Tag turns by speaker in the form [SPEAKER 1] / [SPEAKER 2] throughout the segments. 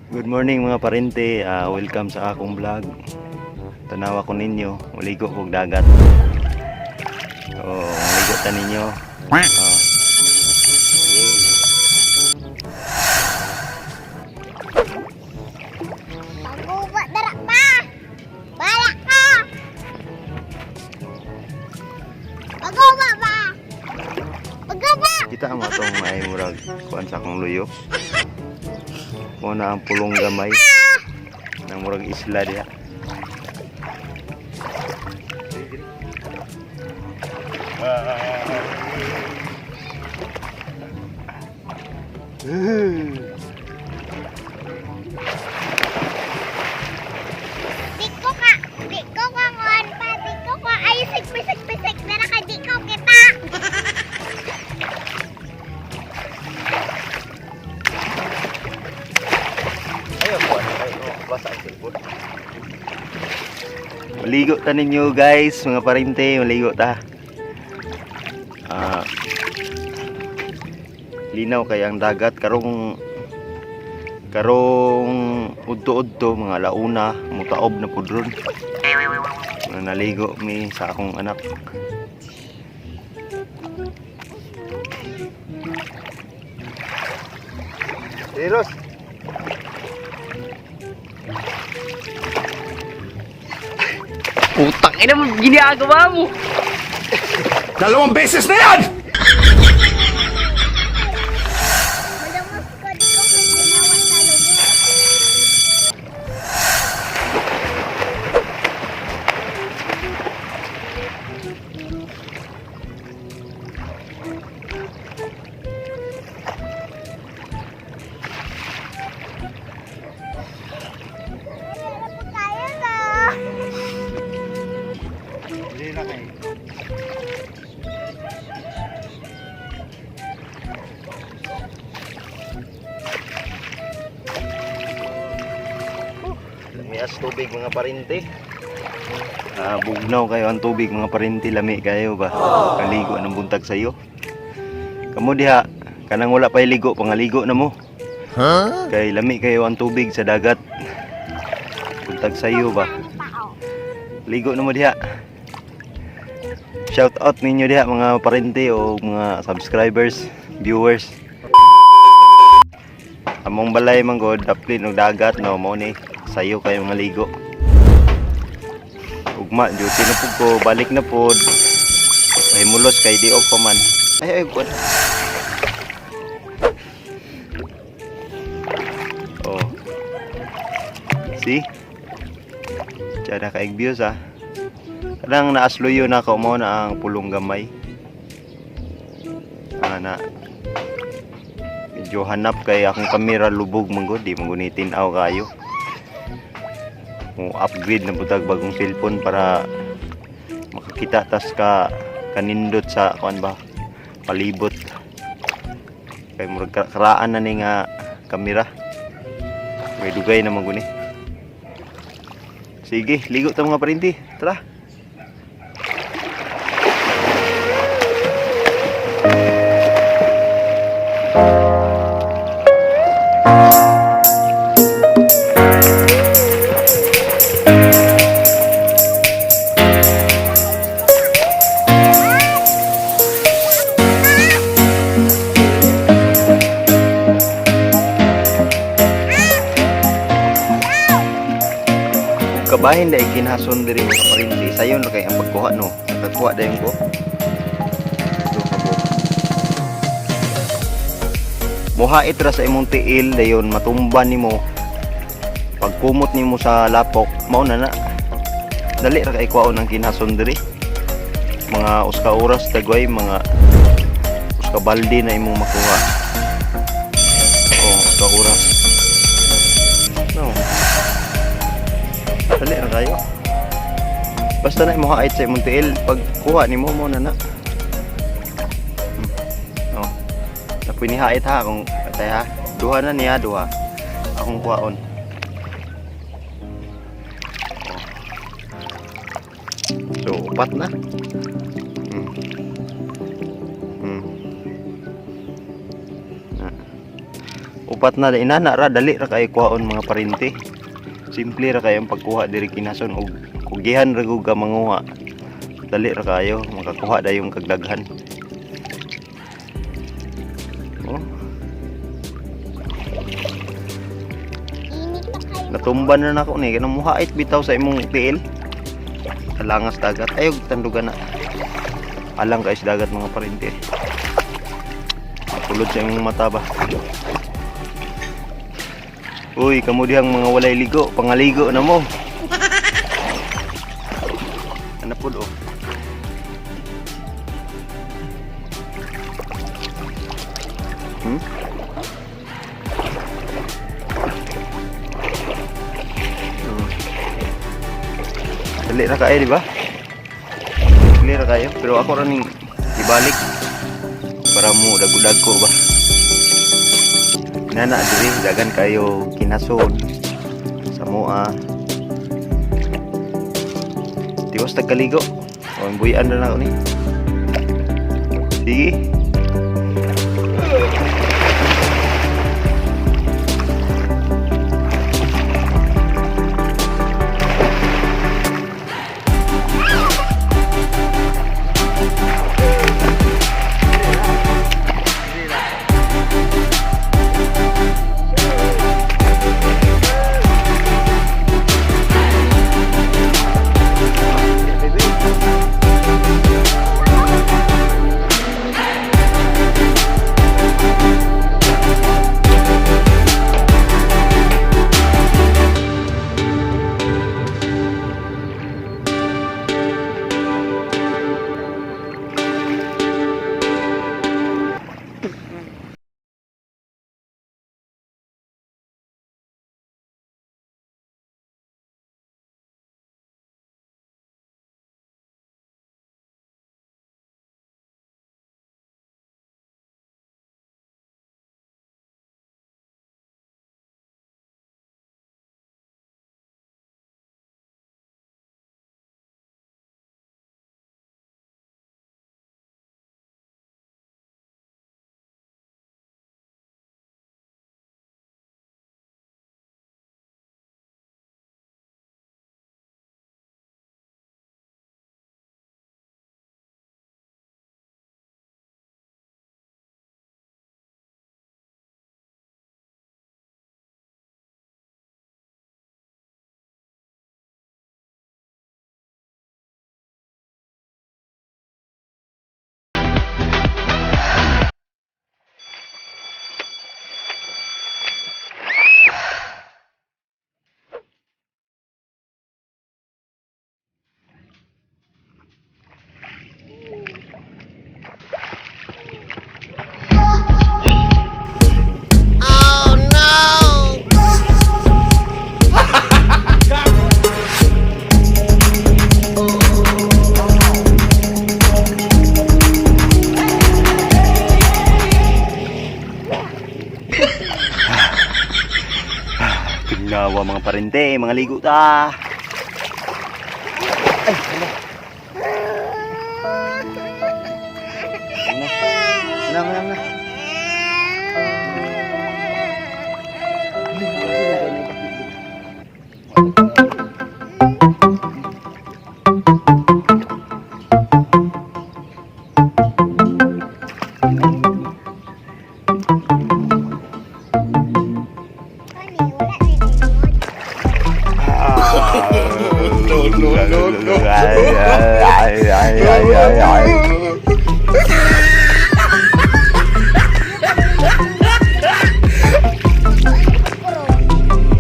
[SPEAKER 1] Good morning, mga parente. Welcome sa akong vlog. Tanawa ko ninyo, muligo kog dagat. Oh, muligo ta ninyo. Oh. Yay.
[SPEAKER 2] Pagguba dara pa. Bala ka. Pagguba ba? Pagguba.
[SPEAKER 1] Kita mo atong ay murag kuan sa akong luyo. Mo na ang pulong gamay. Nang murag isla diha.
[SPEAKER 2] Di ko ka kuan pa, di ko ka ay sik pisik pisik dara ka di ko kita.
[SPEAKER 1] Ayaw ko ano kayo, basa ang cellphone. Maligo ta ninyo, guys, mga parente, maligo ta. Ah. Linaw kay ang dagat karong karong udto-udto mga launa, mutaob na pud ron. Mga naligo mi sa akong anak. Riros.
[SPEAKER 3] Putang ina mo, ginagawa mo.
[SPEAKER 4] Dalawang beses na yan!
[SPEAKER 2] Malungos ko, di ko ginawa sa lubos. Meron po tayo na.
[SPEAKER 1] Dili na kay. Lamias tubig, mga parente. Ah, bugnaw kayo ang tubig, mga parente, lami kayo ba? Kaligo anong buntag sa iyo? Kamo diha kanang wala pa'y ligo, pangaligo na mo.
[SPEAKER 4] Huh?
[SPEAKER 1] Kay lami kayo ang tubig sa dagat. Buntag sa iyo ba?
[SPEAKER 2] Pao.
[SPEAKER 1] Ligo na mo diha. Shout out ninyo diha, mga parente o mga subscribers, viewers. Among balay man god, daplin og dagat no mo ni sayo kayo mga ligo. Ugma duty na pud ko, balik na pod. Pahimulos kay di off pa man. Ay ay kuan. Oh. See? Tsada ka views ah. Kanang naasluyo na ko mo na ang pulong gamay. Ah, na. Medyo hanap kay akong kamera lubog man gud, di man gunitin aw kayo. Mo upgrade na butag bagong cellphone para makakita tas ka kanindot sa kuan ba palibot. Kay murag karaan na ni nga kamera. May dugay na man guni. Sige, ligo ta, mga parinti. Tara. Kabahin dai kinhason diri, mga parinti. Sayon ra kay ang pagkuha no. Nakakuha dayon ko. Ito ka po. Muhait ra sa imong tiil dayon matumba nimo. Pagkumot nimo sa lapok, mao na na. Dali ra kay kuhaon ang kinhason diri. Mga uska oras tagway mga uska balde na imong makuha. Oh, uska oras. No. Dali ra kayo. Basta na imo hait sa imong tiil, pag kuha nimo mo na na. Oh. Napoy ni hait ha kung patay ha. Duha na niya duha. Akong kuhaon. Oh. So, upat na. Na. Upat na inana ra, dali ra kayo kuhaon, mga parente. Simple ra kayo ang pagkuha diri kinason og kugihan ra gud ka manguha. Dali ra kayo makakuha dayong kagdaghan. Oh,
[SPEAKER 2] Init pa kayo.
[SPEAKER 1] Natumba na nako ni kanang muhait bitaw sa imong tiil. Alangas dagat ayaw tandugan na. Alang kay sa dagat, mga parente. Pulod sa imong mata ba. Uy, kamo dihang mga walay ligo, pangaligo na mo. Ano po oh? Hmm? Dali ra kayo, di ba? Dali ra kayo. Pero ako ra ning ibalik para mo dagudag ko ba. Nana diri dagan kayo kinason sa moa. Tiwas tagkaligo. O buyan na ako ni. Sige. Ginawa, mga parente, mga ligo ta. Ay, hala. Ano? Ano, ano, ano?
[SPEAKER 2] Kani, wala na rin.
[SPEAKER 4] No, no, no, no.
[SPEAKER 1] Ay, ay, ay, ay, ay.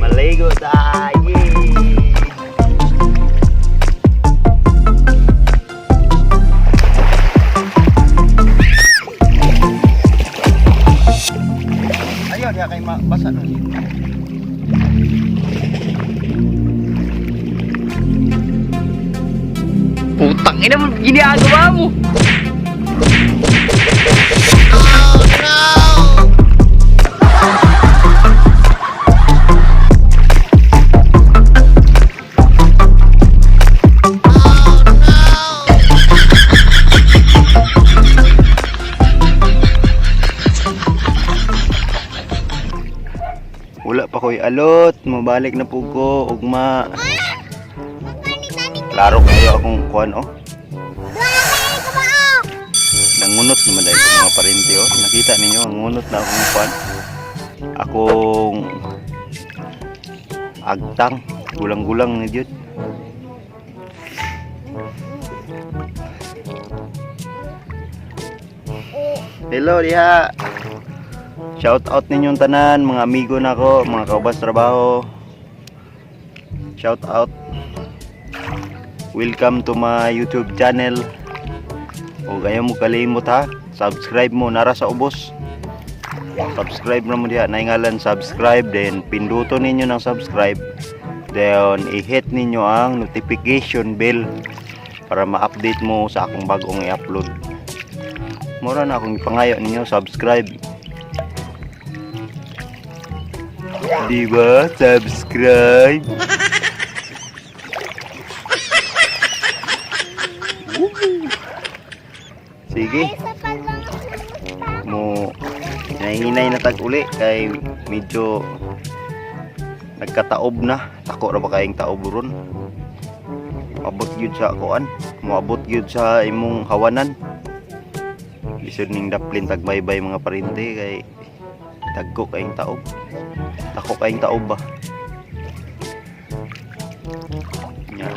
[SPEAKER 1] Maligo tayo. Ayaw diya kay mabasa nun.
[SPEAKER 3] Putang ina mo, ginagawa mo.
[SPEAKER 1] Alot, mabalik na po ko ugma.
[SPEAKER 2] Ah! Magkani-tani ko.
[SPEAKER 1] Klaro kayo akong kuan oh.
[SPEAKER 2] Duha na kayo ko ba oh?
[SPEAKER 1] Nangunot naman dahil ko, mga parente, oh. Nakita ninyo, nangunot na akong kuan. Akong agtang, gulang-gulang ni Diyo. Hello diha. Shout out ninyong tanan, mga amigo nako, mga kaubas trabaho. Shout out. Welcome to my YouTube channel. O ayaw mo kalimot ha. Subscribe mo nara sa ubos. Subscribe na mo diha, naingalan subscribe, then pinduto ninyo ng subscribe. Then i-hit ninyo ang notification bell para ma-update mo sa akong bagong i-upload. Mura na akong ipangayo ninyo, subscribe. Di ba? Subscribe. Woo! Sige,
[SPEAKER 2] Ay sa pagbangas ng
[SPEAKER 1] mo hinahinay na tag uli kay medyo nagkataob na. Tako ra ba kayong taob ron? Abot gyud sa kuan, moabot gyud sa imong hawanan. Lisod ning daplin tag baybay, mga parente, kay dagko kayong taob. Tako kayong taob ba nya.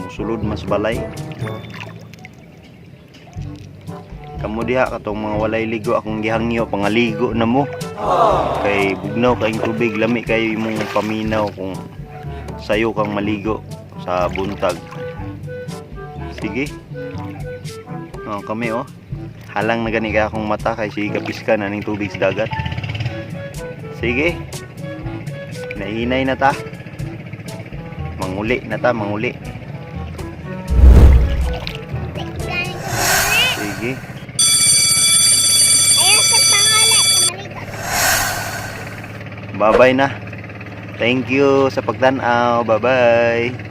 [SPEAKER 1] Musulod mas balay kamo diha katong mga walay ligo, akong gihangyo pangaligo na mo kay bugnaw kayong tubig, lami kayo imong paminaw kung sayo kang maligo sa buntag. Sige. Oh, kami oh, halang na gani kay akong mata kay sige kapiska na ning tubig sa dagat. Sige, nahinay na ta, manguli na ta, manguli.
[SPEAKER 2] Gani ko.
[SPEAKER 1] Sige.
[SPEAKER 2] Ayaw sa pangalan, kumaligo.
[SPEAKER 1] Bye-bye na. Thank you sa pagtanaw. Bye-bye.